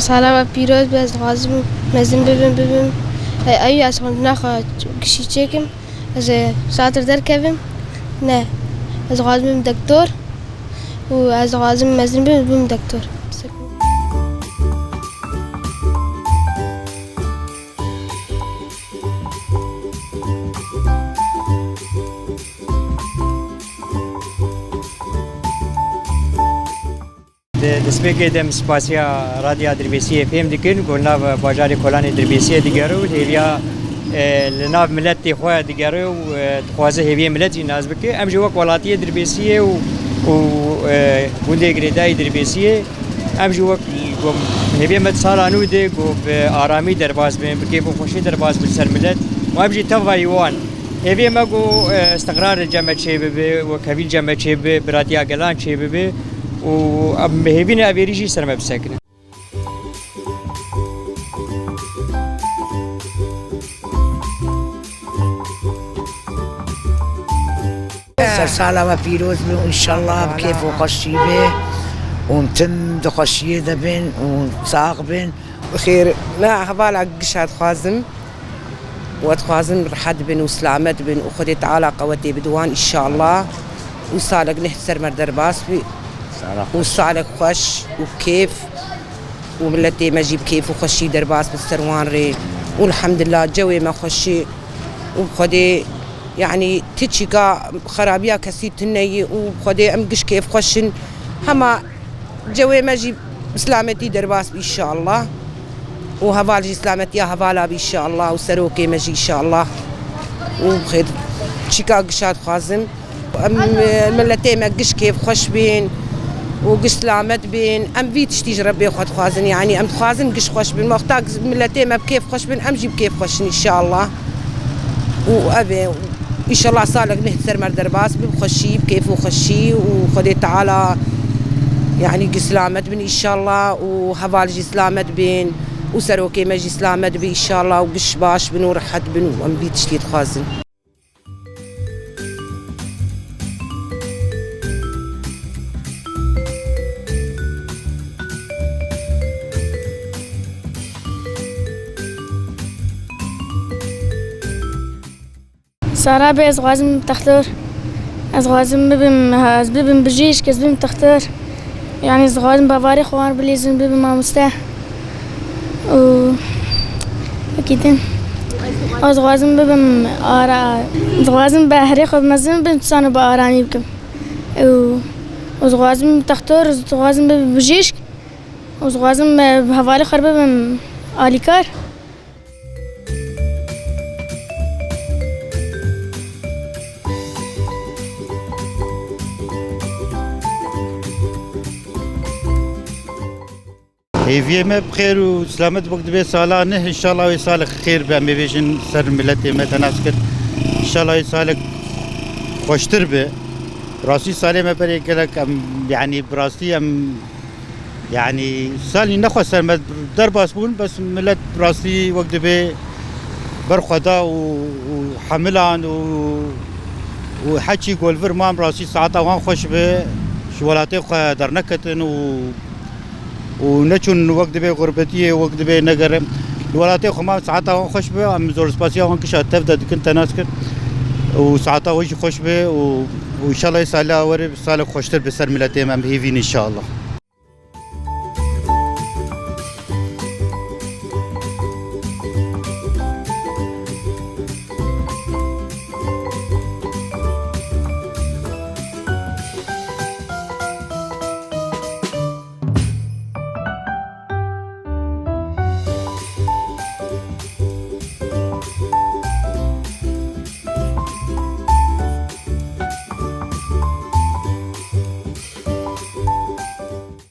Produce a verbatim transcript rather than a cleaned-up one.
Sala we pîroz be, ez dixwazim mezin bibim, bibim. E, ew ez xwendina xwe gişî çêkim. Ez ê saetir derkevim. Ne. Ez dixwazim bibim doktor. Û ez dixwazim mezin bibim, bibim doktor. Di destpêkê de em spasiya Radya Dirbêsiyê fêm dikin ku li nav bajarê Kolanê Dirbêsiyê digere û hêviya, e, li nav miletê xwe digere û, e, dixwaze hêviyê milet jî nas bike. Em jî wek welatiyê Dirbêsiyê û, û, e, gundê girêdayî Dirbêsiyê, em jî wek ku hêviyê me di sala nû de ku bi aramî derbas bin, bi kêf û xweşî derbas bin ser milet û em jî tevayî wan. Hêviyê me ku, e, istiqrar li cem me çêbibe, wekhevî li cem me çêbibe, biratiya gelan çêbibe û em hêvî ne ev êrî jî ser me bisekine. Ser sala we pîroz be û înşallah bi kêf û xweşî be û tim di xweşiyê de bin û sax bin. Xêr, me hevala gişa dixwazim. We dixwazim rehet bin û silamet bin û Xwedê Teala qewetê bide wan, înşallah. Û salek neh ser me derbas bî. Û salek xweş û kêf û miletê me jî bi kêf û xweşî derbas bi ser wan rê. Û elhamdulillah cewê me xweşî û Xwedê, yanî ti çîka xerabiya kesî tune ye û Xwedê em giş kêf xweş in. Hema Cewê me jî bi silametî derbas bî, înşallah. Û heval jî silametiya hevala bî, înşallah. Û serokê me jî, înşallah. Û xêr, çîka gişa dixwazim. Em, e, miletê me giş kêf xweş bîn û giş silamet bîn. Em vî tiştî ji Rebbê xwe dixwazin. Yanî em dixwazin giş xweş bin. Wexta miletê me bi kêf xweş bin, em jî bi kêf xweş in, înşallah. Û ev e, înşallah salek neh ser me derbas bi, bi xweşî, bi kêf û xweşî û Xwedê Teala, yanî, gi silamet bin, înşallah, û heval jî silamet bin û serokê me jî silamet bi, înşallah, û giş baş bin û rehet bin û em vî tiştî dixwazin. Sara be, ez dixwazim bibim textor. Ez dixwazim bibim, ez bibim bijîşk, ez bibim textor. Yanî ez dixwazim bavarê xwe wan bilîzim, bibim mamoste. Û wekî din. Ez dixwazim bibim ara, dixwazim bi herê xwe mezin bibim, tisano bi aramî bikim. Û, û dixwazim textor, ez dixwazim bibim bijîşk. Û dixwazim bi hevalê xwe bibim alîkar. Hêviyê me bi xêr û silamet wek dibe sala neh, înşallah wê salek xêr be, em ê bêjin ser miletê me tenas kir. Înşallah wê salek xweştir be. Rastî salê me berê gelek em, yanî bi rastî em, yanî salî nexwe ser me derbas bûn, bes milet rastî wek dibe berxweda û, û hemilan û, û heçî golvir man rastî saeta wan xweş be, ji welatê xwe derneketin û, û neçûn wek dibe xurbetiyê, wek dibe negerin. Li welatê xwe man saeta wan xweş be, em zor spasiya wan gişa tev de dikin, tenas kir û saeta we jî xweş be û, û înşallah salê were salek xweştir bi ser miletê me, em hêvîn înşallah.